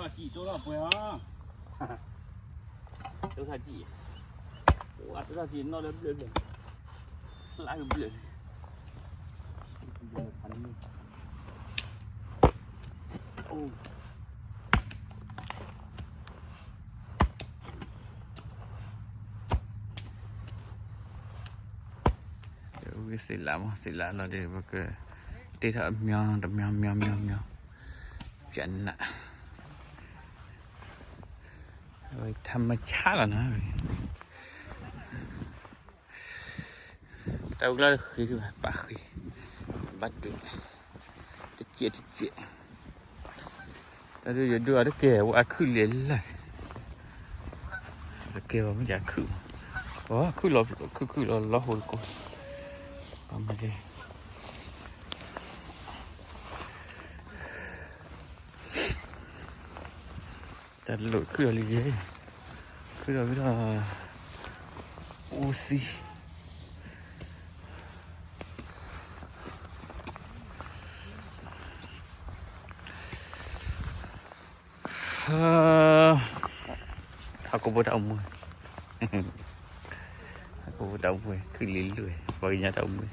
စံၣ်တိၢ်ထီၣ်ပှဲၤဟီ, တိၢ်ထီၣ်စံၣ်, ဝါတိၢ်ထီၣ်စံၣ်နီၣ်လၢဘျၢၣ်ဘျၢၣ်, ဖျါကဘျၢၣ်, စံးလၢမ့ၢ်စံးလၢလီၤဒီး ပကတ့ထီၣ်အမၠီတမၠီ မၠီမၠီမၠီ, ကနၣ်, ဝဲထမဆါလီၤနီၤ, တၢ်အူကျီၢ်တဃံဘၣ် ပာ်ဃံ, ဘၣ်ဒုး, တစဲးတစဲး, တၢ်ဒုးယဒုးအီၤတကဲ ဝဲအခုၣ်လဲၤလၢ်, တကဲဝဲမ့ၢ်ယခုၣ်, အီ ခုၣ်လီၤ ခုၣ်ခုၣ်လီၤလီၤဟိတကိး, အမ့ၢ် တၢ်လိာ်ခုၣ်ဒီးလံယဲ, ခုၣ်ဒီးဝံၤဒီး, အိၣ်သံ, ဟါ, ထးခိၣ်ဖိတၢ်အိၣ်မူ, ထးခိၣ်ဖိတၢ်အိၣ်မူ, ခုၣ်လံလၢ်, ပှၤကညီတၢ်အိၣ်မူ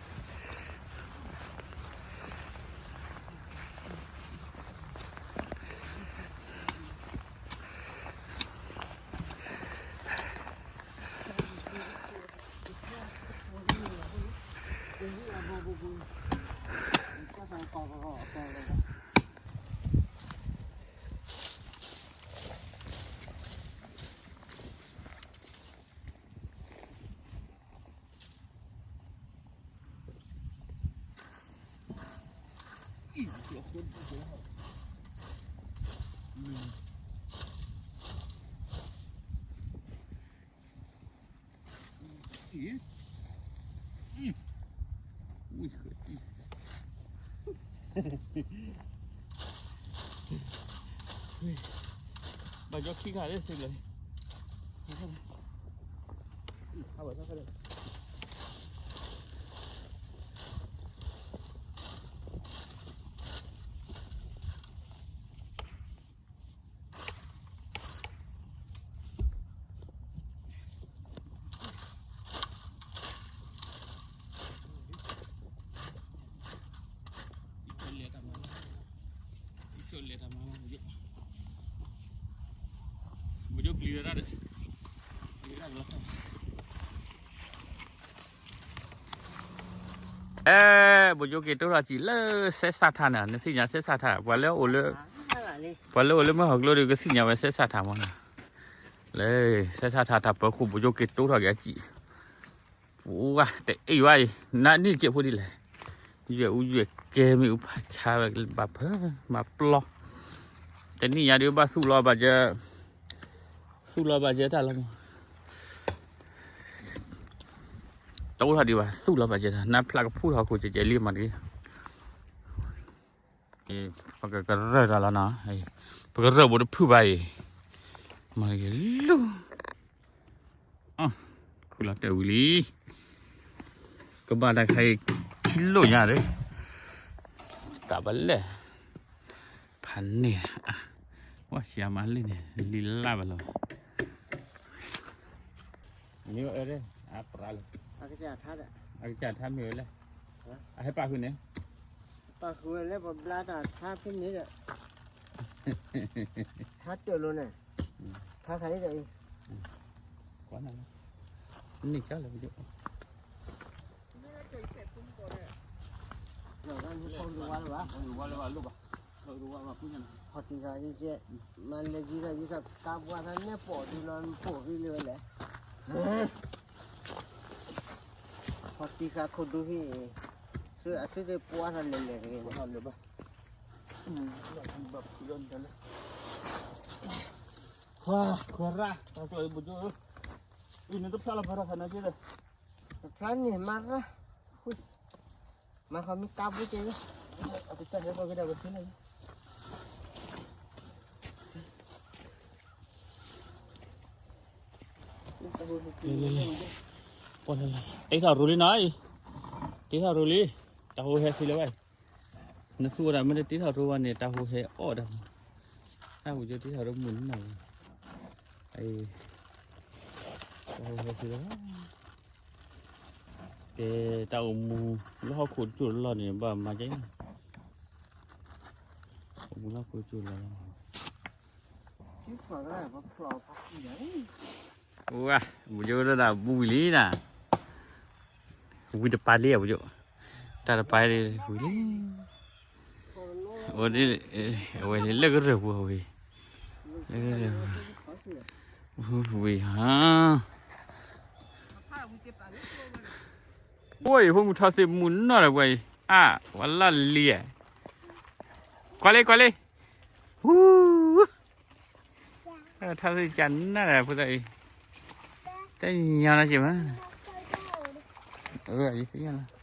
ဘၣ်ကၠီခံခါလၢသုလၢာ်, အဲ ဘိၣ်ကၠိက့ၤတိၢ်ထီၣ်စံၣ်လၢစဲးစၣ်ထါန့ၣ် နသ့ၣ်ညါစဲးစၣ်ထါ ပှၤလၢအိၣ်လၢ ပှၤလၢအိၣ်လၢမုၢ်ဟီၣ်ကျိဒီး ကသ့ၣ်ညါဝဲစဲးစၣ်ထါမးန့ၣ်, လၢစဲးစၣ်ထါတၢ်ပၢၤခိၣ် ဘိၣ်ကၠိက့ၤတိၢ်ထီၣ်က့ၤအစံၣ်, ပှၤတအ့ၣ်ဝဲအံၤ နနံၣ်ကဲးဖိဒ်လဲၣ်, ယွဲၣ်အူယွဲၣ်ကဲမ့ၢ်အူဖးဆါဝဲဘၣ်ဖၢ မၤပျီ, တနံၣ်ညါဒုးဘၣ်သူၣ်လီၤဘၣ်ကဲ သူၣ်လီၤဘၣ်ကဲတၢ်လီၤမး, တအိၣ်ထီၣ်ဒံးဘၣ် သူၣ်လီၤဘၣ်ကဲတၢ် နါဖျးကဖူၣ်ထီၣ်ခိၣ်ကဲကဲလံမးတဂ့ၤ, ပကကရၢၢ်တၢ်လီၤနီၤ, ပကရၢၢ်ဘိတဖုၣ်ဘၣ်အံၤ, မၤတဂ့ၤလူၤ ခုၣ်လီၤတဲာ်ဝံၤလံ, ကဘၣ်တၢ်ခါအံၤ ခံလိာ်ညါဒီး, တၢ်ဘၣ်လဲၣ်, ဖးန့ၢ်, ဝဲဆံးမၤလံန့ၣ် လံလၢ်ဘၣ်လီၤ, မ့ၢ်အၢ, အပြးလီၤ, အကစၢ်ထါမ့ၢ်ဝဲလဲၣ်, အဟဲပာ်ဃုာ်န့ၣ်, ပာ်ဃုာ်ဝဲလၢပဘျါတၢ်ထါဖဲန့ၣ်ဒီး, ထါတၢၢ်လိၤန့ၣ်, ထါခါအံၤဒီးအံၤ, န့ၣ်ကလၢပယိၣ်, ဝါလၢဘၣ်, ဖီတံၢ်ဃာ်ယကဲ, မၤလဲၤကံဒီးယကါပှၢ်သးနဲပိာ်ဒုလီၤပိာ်ဖဲလၢဝဲလဲၣ်, ဖီတံၢ်ဃာ်ခိၣ်ဒူဟံၣ်, အသုသ့ၣ်ပှၢ်ထီၣ်လဲၤလဲၤတဂ့ၤ, ဘၣ်, ခွါ, ခွါရၣ်, တၢ်ကျီၢ်အံၤဘိၣ်ကၠိဧၢ, အံၤနတဖျါလီၤဖးထီၣ်ခါန့ၣ်က့ဒီး, တဖျါန့ၣ်မၤရၣ်, မၤဃီမ့ၢ်ကါဘိကဲ, အကစၢ်ဟဲကီၢ်က့ၤဒၣ်ဝဲသ့န့ၣ်, တ့ထီၣ်ရိၤလံနီၤအံၤ, တ့ထီၣ်ရိၤလံ, တၢ်ဟိဟဲသ့လၢၤဘၣ်အံၤ, နသူဝဲဒၣ်မ့ၢ်တတ့ထီၣ်ရိၤဘၣ်န့ၣ် တၢ်ဟိဟဲအီၣ်ဒၣ်မး, ပကၠိတံၢ်ထီၣ်တမုာ်နီၢ်နီၢ်, အံၤ, ကဲ တၢ်အိၣ်မူ လၢဟီၣ်ခိၣ်တကၠိၢ်လီၢ်န့ၣ် ဘၣ်မၤကဲ, အိၣ်မူလၢဟီၣ်ခိၣ်တကၠိၢ်လီၢ်လီၤ. ဝါ, ပကၠိဒၣ်ဘူးဝံၤလံနၤ, ဝံၤတပၤလံ ပကၠိ, တၢ်တပၤလံဝံၤလံ. အဝဲလၢကရၢၢ်ပူၤဝံၤ, လၢကရၢၢ်ပူၤဝံၤဟါ, အိၣ်အံၤ ဖိမုၣ်ထီၣ်သ့ၣ်မုာ်နီၢ်ဒီး ပှၤအံၤ, အါ, ပှၤလီၢ်လံၤ, ကွၢ်လံ ကွၢ်လံ, ဟူ, ထီၣ်သ့ၣ်ကနၣ်ဒီး ဖိသၣ်အံၤ, တညီနီက့ၤမး, အ, ယသ့ၣ်ညါလီၤ.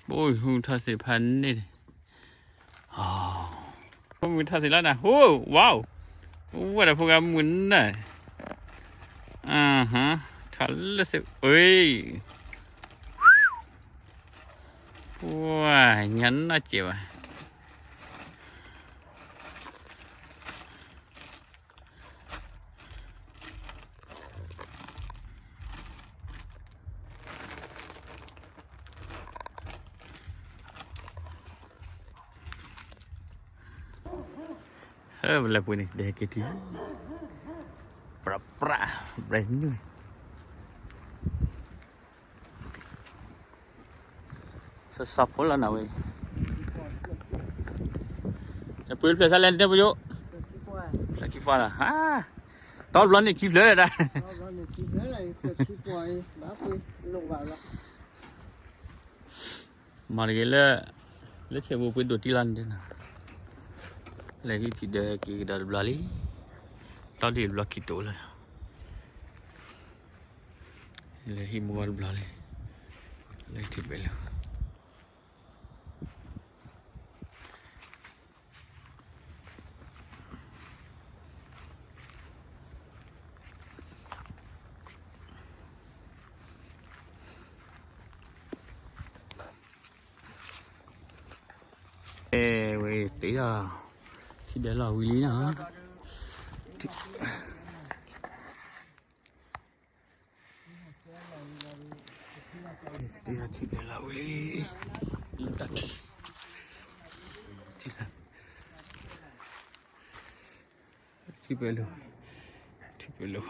အိၣ် ဖိမုၣ်ထီၣ်သ့ၣ်ဖးန့ၣ်, ဖိမုၣ်ထီၣ်သ့ၣ်လီၤနၤ, ဟူ, ဝါ, ဝဲဒီးဖိဂၤမုာ်နီၢ်, ထီၣ်လၢသ့ၣ်, ဝါ, ညီနီက့ၤဘၣ်. ဟဲ ပလဲၤပှ့ၤန့ၣ် ဒဲက့ၤထံ, ပြးပြး, brand new. စီၤစီၤဖိလီၤနၤဝဲ, ပှ့ၤတဖျၢၣ်သးလဲၣ်န့ၣ် ပယိၣ်, ခံဖီလီၤ, တဘျီန့ၣ်ခံဖျၢၣ်ဒၣ်, မၤတဂ့ၤလၢ, လၢဆဲးပူၤပှ့ၤဒိၣ်တံၢ်လီၤန့ၣ်, လဲၤဟံးထံၣ်ဒီးက့ၤကဒီးတဘျီလံ, တီဒံၣ်တဘျီခံတိာ်လီၤ, လဲၤဟံးမူဝဲတဘျီလံ, လဲၤထံၣ်ပဲလၢ ဝဲ တ့ထီၣ်ထံဒၢလီၢ်ဝံၤလံနီၤ, တ့ထီၣ်ထံဒၢလီၢ်ဝံၤလံ, လၢတၢ်ခံ, ထံ, ထံပဲလိၤ, ထံပဲလိၤ.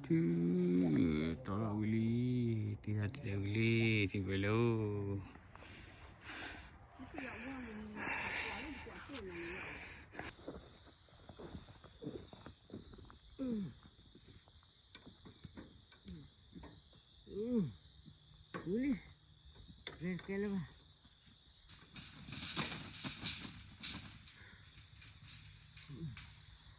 ထံ, တီလီၤဝံၤလံ, တ့ထီၣ်ထံဒၢဝံၤလံ, ထံပဲလိၤ. ဝံၤလံ, ကဲလၢၤဘၣ်.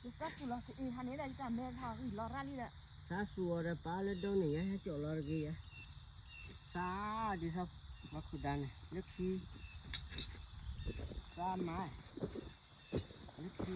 ယစးစူၤလီၤစ့အ့ၣ်ဟါန့ၣ်ဒီး ယတၢ်မဲထီၣ်ဂံၢ်လီၤရၣ်လံဒီး, စးစူၤအီၤဒီးပာ်လၢဒိးန့ၣ် ယဟဲကၠီၣ်လီၤတဂ့ၤယဲ, စးဒ်သိး, မၤခိၣ်ဒါန့ၣ် လၢခံ, စးမၤ လၢခံ.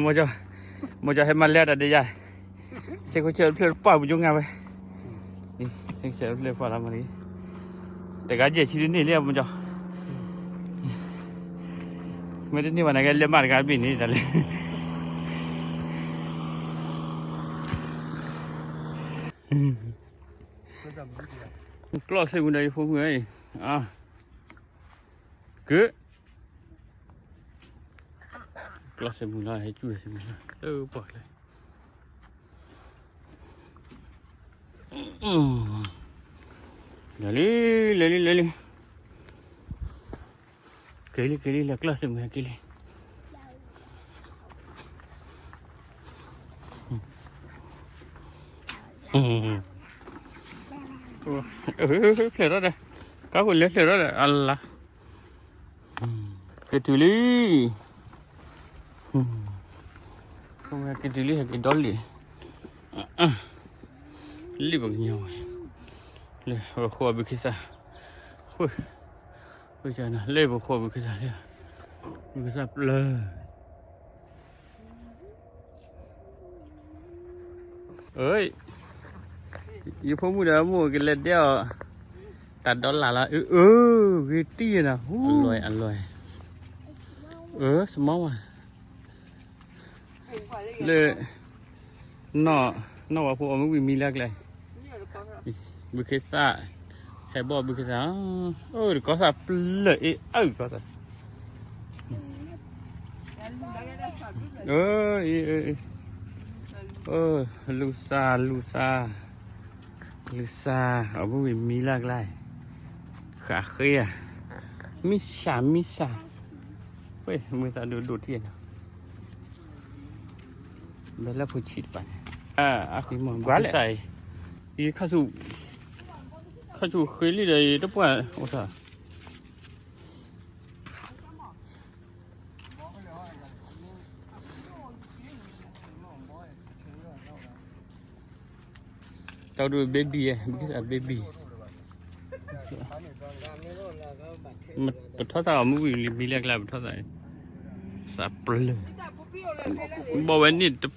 မိၢ်ကၠီ, မိၢ်ကၠီဟဲမၤလဲၤတၢ်ဒ်ယၤ, စ့ၢ်ကီးဆဲးတဖျၢၣ်ပာ်ပူၤကၠိငါဝဲ, စ့ၢ်ကီးဆဲးတဖျၢၣ်ပာ်လီၤမးလံ, တဂၤယဲၢ်ဆံတန့ၢ်လံ မိၢ်ကၠီ, မ့ၢ်တန့ၢ်ဘၣ်န့ၣ် ကဲလဲၤမးတဂၤတဘ့ၣ်န့ၣ်တၢ်လဲၣ်. ကျီၢ်စ့ၢ်မုၢ်ဒီးယဖိမုၣ်အံၤ, က, ကျီၢ်စ့ၢ်မုၢ်လီၤ ဟဲကၠူၣ်စ့ၢ်မုၢ်လီၤ လၢပှၢ်ကျဲ, လဲၤလံ လဲၤလံ လဲၤလံ. က့ၤလံ က့ၤလံ လဲၤကျီၢ်စ့ၢ်မုၢ် က့ၤလံ. ဖျဲၣ်ထီၣ်ဒီး, ကါဃိလဲၤဖျဲၣ်ထီၣ်ဒီး အလါ, ကတုၤလံ, ကတုၤလံ ဟဲက့ၤဒီလံ, လံပကညီဝဲ, လၢပဃိအဘုခ့သၣ်, ဃိ, လၢပဃိအဘုခ့သၣ်, ဘုခ့သၣ်ပျၢၤ ယဖိမုၣ်ဒီးမိၢ်ကလဲၤဒဲးအီၤ, တၢ်ဒီလၢ်လီၤ, အၢ ဂ့ၤတံၢ်နီၤ, အလွဲၢ်, အလွဲၢ်, အၢ small one, လၢ, နီၢ်ဝၤဖိအီၤမ့ၢ်ဝံၤမံလၢကျဲ, ဘုခ့သၣ်, ဟဲဘီၣ်ဘုခ့သၣ်, အိၣ်တကီၢ်သၣ်ပျၢၤအ့ၣ်အၢၣ်ကီၢ်သၣ် လူၤစၢ် လူၤစၢ်, လူၤစၢ် အီၤမ့ၢ်ဝံၤမံလၢကျါ, ဃးဃ့ဧါ, မံစၢ် မံစၢ်, ဝဲမ့ၢ်သးဒိၣ်ဒိၣ်ထံၣ်နီၤ, ဘဲလၢဖိဆံးတပၤန့ၣ်, အဃိမ့ၢ်ဘၣ်လဲၣ်, ယခါဆူၣ်, ခါဆူၣ်ဃ့လံဒီး ယတပှၢ်အိၣ်ထီၣ် တၢ်ဒိၣ် baby ဘုခ့သၣ် baby, ပထီၣ်သးအီၤမ့ၢ်ဝံၤလံမံလၢကျါ ပထီၣ်သး, သးပျၢၤ, ဘီၣ်ဝဲန့ၣ်, ဒီ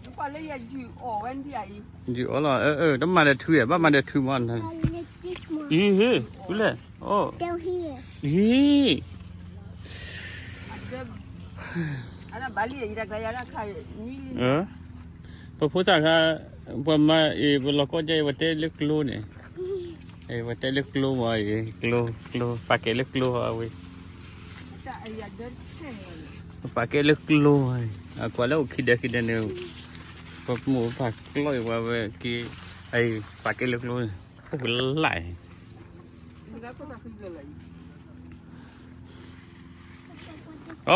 ဃာ်လံဒီး ဒီတ့ၢ်, ပယိပယိ, ယအီၣ်လီၤ, တမၤဒီးထုဧါ, ဘၣ်မၤဒီးထုမး, အံၤဟ့ၣ်, ဝံၤလဲၣ်, အံၤ, ပဖိသၣ်ခါ, ပှၤမၤအံၤ ပလီၤကီၢ်ဒ်အံၤ ပတဲလၢကျိန့ၣ်, ပတဲလၢကျိမးအံၤ, ကျိ, ကျိ, ပာ်ကဲလၢကျိအဝဲ ပာ်ကဲလၢကျိ, အကွၢ်လၢအိၣ်ခံဒဲခံဒဲန့ၣ်, ပမိၢ်ပပၢ်ကျီအံၤ ပှၤဝဲက့ၤ, ပာ်ကဲလၢကျိန့ၣ်, အိၣ်ကလၢ်အံၤ, အိ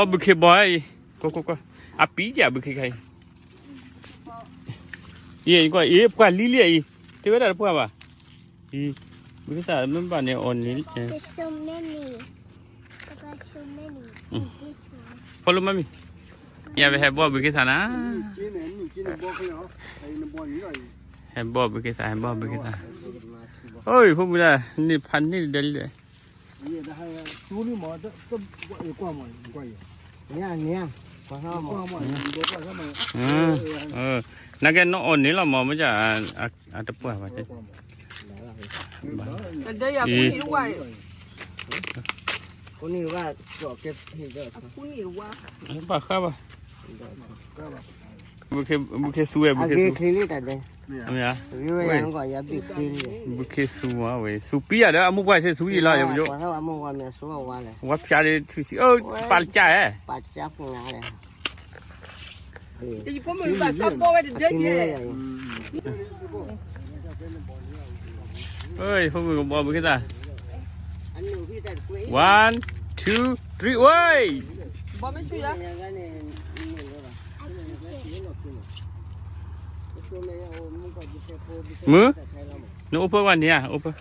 ဘုခ့ဘီအံၤ, ကွၢ်ကွၢ်ကွၢ်, အပံၤယၤဘုခ့ခါအံၤ, ယကွၢ်အံၤ ပှၤလံလံအံၤ, တဲဝဲဒၣ်တပှၢ်ဘၣ်, အံၤ, ဘုခ့သၣ်မ့ၢ်ဘၣ်န့ၣ်အီၤန့ၣ် Follow မ့မံၤ, ယၤပဟဲဘီၣ်ဘုခ့သၣ်နၤ, ဟဲဘီၣ်ဘုခ့သၣ် ဟဲဘီၣ်ဘုခ့သၣ်, အိ ဖိမုၣ်ဒၣ်, န့ၣ်ဖးန့ၢ်ဒဲးလံ, နာ်က့နီၢ်အီၣ်န့ၣ်လီၤမး မ့ၢ်က, အတပှၢ်ဘၣ်, ဘၣ်ဃးဘၣ်, ဘုခ့သူဝဲ ဘုခ့သူ, ဘုခ့သူမးဝဲ သူပံယၤဒီးအမိၢ်ပှၢ်ဆ့သူယံၤလီၤ, ဝဲဖၠါဒ်ထူၣ်ဆံ, ပာ်ကၠးဧါ ဖိမုၣ်ကဘီၣ်ဘုခ့သၣ်, one, two, three, ဝဲ, မုၢ်, နအိၣ်ပၢဝဲန့ၣ်ဧါ, အိၣ်ပၢ,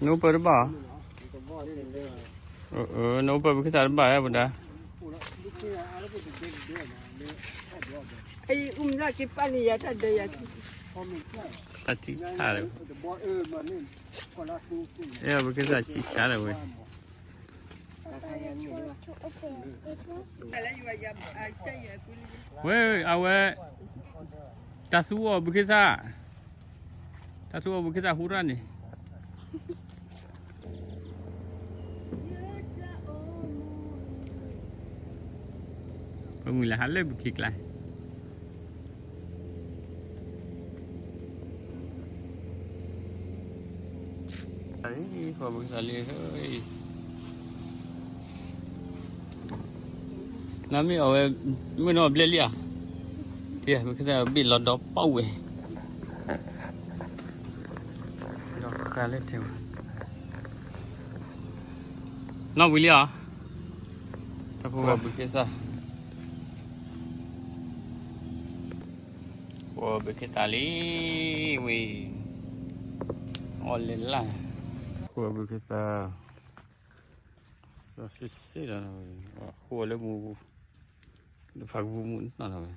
နအိၣ်ပၢတဘၣ်, နအိၣ်ပၢဘုခ့သၣ်တဘၣ်ဧါ ပဒါ တၢ်ထံၣ်ဆါလၢ, အဲ ဘုခ့သၣ်ဆံးဆါလၢဝဲ, ဝဲ အဝဲ, တၢ်သူအီၤဘုခ့သၣ်, တၢ်သူအီၤဘုခ့သၣ်ဟူထီၣ်န့ၣ် ပမုၢ်လၢဟးလၢဘုခ့ကျါ, ပှၤဘုခ့သၣ်လံ, နမ့ၢ်အီၣ်ဝဲ, မ့ၢ်နီၢ်ဘျဲၣ်လံဧါ, ဘုခ့သၣ်ဘ့ၣ်လီၤဒီးပီၣ်ဝဲ, ဒီး တၢ်လၢထဲဝဲ, နီၣ်ဝံၤလံဧါ, တၢ်ဖိဝဲဘုခ့သၣ်, ဖိဝဲဘုခ့သၣ်လံ, ဝံၤ, အီၣ်လဲၤလၢ်, ဖိဝဲဘုခ့သၣ်, ဒီးစ့စ့ဒီး, အဃိလၢမူ, ဖးကပူၤမူနီၢ်နီၢ်ဝဲ,